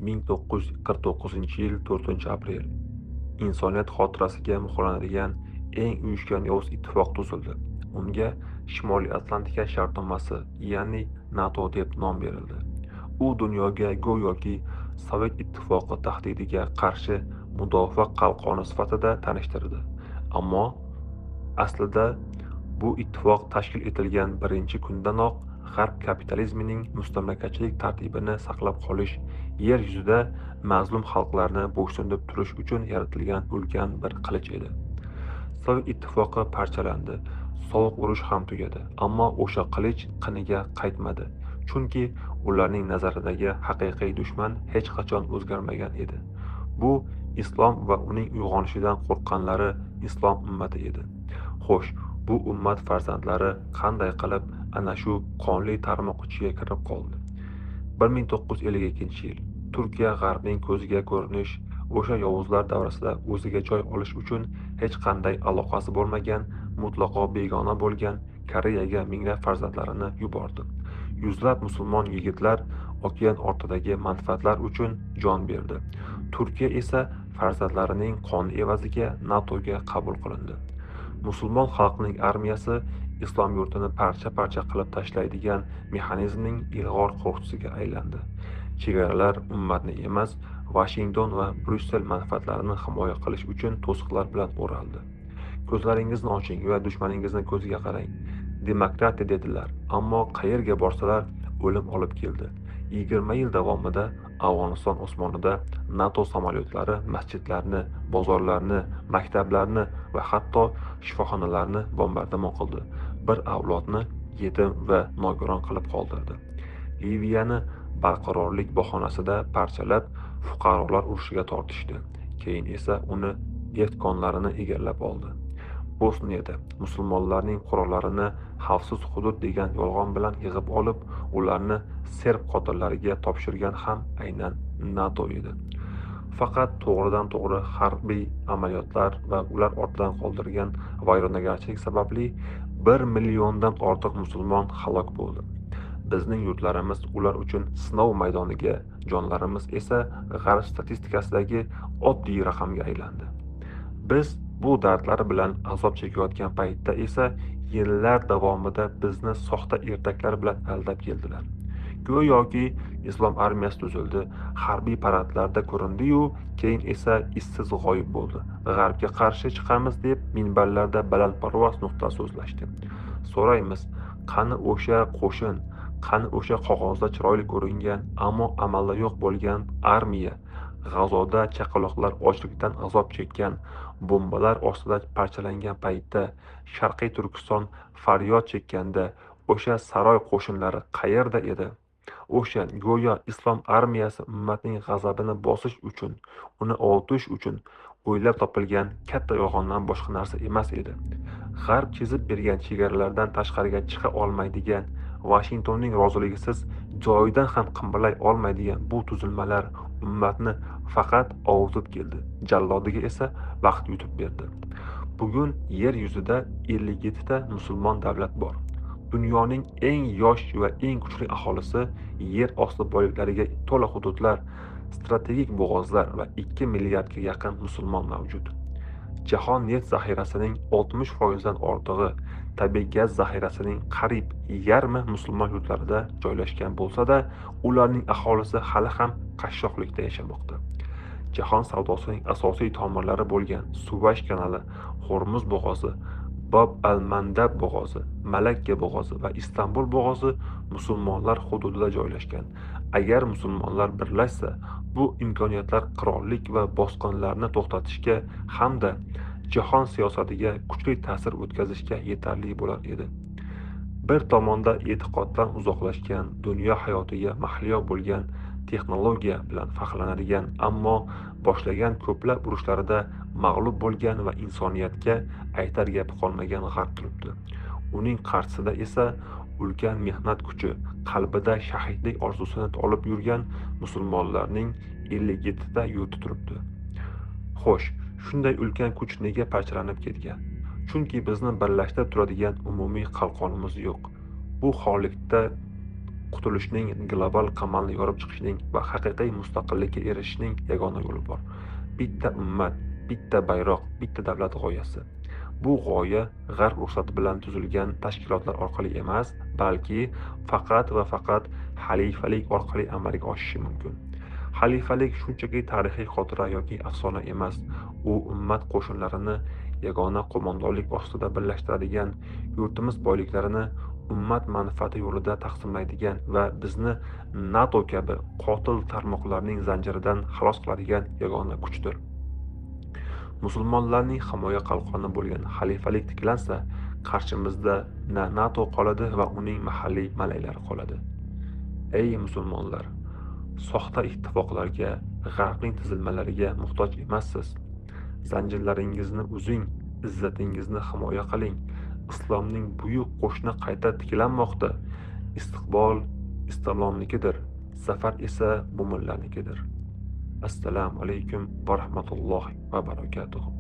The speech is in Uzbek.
1949-yil 4-aprel. Insoniyat xotirasiga muhrlanadigan eng uyushgan yovuz ittifoq tuzildi. Unga Shimoliy Atlantika shartnomasi, ya'ni NATO deb nom berildi. U dunyoga go'yoki Sovet ittifoqi tahdidiga qarshi mudofaa qalqoni sifatida tanishtirdi. Ammo aslida bu ittifoq tashkil etilgan birinchi kundanoq G'arb kapitalizmining mustamlakachilik tartibini saqlab qolish, yer yuzida mazlum xalqlarni bo'ysundirib turish uchun yaratilgan ulkan bir qilich edi. Sovet ittifoqi parchalandi, sovuq urush ham tugadi, ammo o'sha qilich qiniga qaytmadi. Chunki ularning nazaridagi haqiqiy dushman hech qachon o'zgarmagan edi. Bu islom va uning uyg'onishidan qo'rqqanlari islom ummati edi. Xo'sh, bu ummat farzandlari qanday qilib ana shu qonli tarmoq ichiga kirib qoldi? 1952-yil Turkiya G'arbning ko'ziga ko'rinish, o'sha yovuzlar davrasida o'ziga joy olish uchun hech qanday aloqasi bo'lmagan, mutlaqo begona bo'lgan Koreyaga minglab farzandlarini yubordi. Yuzlab musulmon yigitlar okean ortidagi manfaatlar uchun jon berdi. Turkiya esa farzandlarining qoni evaziga NATOga qabul qilindi. Musulmon xalqining armiyasi islom yurtini parcha-parcha qilib tashlaydigan mexanizmning ilg'or qo'riqchisiga aylandi. Chegaralar ummatni emas, Vashington va Bryussel manfaatlarini himoya qilish uchun to'siqlar bilan o'raldi. Ko'zlaringizni oching va dushmaningizni ko'ziga qarang. Demokratiya dedilar, ammo qayerga borsalar o'lim olib keldi. 20 yil davomida Afg'oniston osmonida NATO samolyotlari masjidlarni, bozorlarni, maktablarni va hatto shifoxonalarni bombardimon qildi. Bir avlodni yetim va nogiron qilib qoldirdi. Liviyani barqarorlik bahonasida parchalab, fuqarolar urushiga tortishdi. Keyin esa uni neft konlarini egallab oldi. Bosniyada musulmonlarning qurollarini xavfsiz hudud degan yolg'on bilan yig'ib olib, ularni serb qotillariga topshirgan ham aynan NATO edi. Faqat to'g'ridan-to'g'ri harbiy amaliyotlar va ular ortidan qoldirgan vayronagarchilik sababli 1 milliondan ortiq musulmon halok bo'ldi. Bizning yurtlarimiz ular uchun sinov maydoniga, jonlarimiz esa G'arb statistikasidagi oddiy raqamga aylandi. Biz bu dardlar bilan azob chekayotgan paytda esa yillar davomida bizni soxta ertaklar bilan aldab keldilar. Go'yoki islom armiyasi tuzildi, harbiy paradlarda ko'rindi-yu, keyin esa izsiz g'oyib bo'ldi. G'arbga qarshi chiqamiz deb minbarlarda balandparvoz nuqta so'zlashdi. So'raymiz, qani o'sha qo'shin, qani o'sha qog'ozda chiroyli ko'ringan, ammo amalda yo'q bo'lgan armiya? G'azoda chaqaloqlar ochlikdan azob chekkan, bombalar ostida parchalangan paytda, Sharqiy Turkiston faryod chekkanda o'sha saroy qo'shinlari qayerda edi? O'sha go'yo islom armiyasi ummatning g'azabini bosish uchun, uni ovutish uchun o'ylab topilgan katta yolg'ondan boshqa narsa emas edi. G'arb chizib bergan chegaralardan tashqariga chiqa olmaydigan, Vashingtonning roziligisiz joyidan ham qimirlay olmaydigan bu tuzilmalar ummatni faqat ovutib keldi, jallodiga esa vaqt yutib berdi. Bugun yer yuzida 57 ta musulmon davlat bor. Dunyoning eng yosh va eng kuchli aholisi, yer osti boyliklariga to'la hududlar, strategik bo'g'ozlar va 2 milliardga yaqin musulmon mavjud. Jahon neft zaxirasining 60% dan ortig'i, tabiiy gaz zaxirasining qariyb yarmi musulmon yurtlarida joylashgan bo'lsa-da, ularning aholisi hali ham qashshoqlikda yashamoqda. Jahon savdosining asosiy tomirlari bo'lgan Suvaysh kanali, Hormuz bo'g'ozi, Bob al-Mandab bo'g'ozi, Malakka bo'g'ozi va Istanbul bo'g'ozi musulmonlar hududida joylashgan. Agar musulmonlar birlashsa, bu imkoniyatlar qirollik va bosqinlarni to'xtatishga hamda jahon siyosatiga kuchli ta'sir o'tkazishga yetarli bo'lar edi. Bir tomonda e'tiqoddan uzoqlashgan, dunyo hayotiga mahliyo bo'lgan, texnologiya bilan faxrlanadigan, ammo boshlagan ko'plab urushlarida mag'lub bo'lgan va insoniyatga aytar gapi qolmagan G'arb turibdi. Uning qarshisida esa ulkan mehnat kuchi, qalbida shahidlik orzusini olib yurgan musulmonlarning 57 ta yurti turibdi. Xo'sh, shunday ulkan kuch nega parchalanib ketgan? Chunki bizni birlashtirib turadigan umumiy qalqonimiz yo'q. Bu xorlikda Qutulishning, global qamalni yorib chiqishning va haqiqiy mustaqillikka erishishning yagona yo'li bor. Bitta ummat, bitta bayroq, bitta davlat g'oyasi. Bu g'oya g'arb ruxsati bilan tuzilgan tashkilotlar orqali emas, balki faqat va faqat xalifalik orqali amalga oshishi mumkin. Xalifalik shunchaki tarixiy xotira yoki afsona emas, u ummat qo'shinlarini yagona qo'mondonlik ostida birlashtiradigan, yurtimiz boyliklarini ummat manfaati yo'lida taqsimlaydigan va bizni NATO kabi qotil tarmoqlarning zanjiridan xalos qiladigan yagona kuchdir. Musulmonlarning himoya qalqoni bo'lgan xalifalik tiklansa, qarshimizda na NATO qoladi va uning mahalliy malaylari qoladi. Ey musulmonlar, soxta ittifoqlarga, g'arbning tizilmalariga muhtoj emassiz. Zanjirlaringizni uzing, izzatingizni himoya qiling. Islomning buyuk qo'shini qayta tiklanmoqda. Istiqbol islomnikidir, zafar esa mo'minlarnikidir. Assalomu alaykum va rahmatullohi va barakatuh.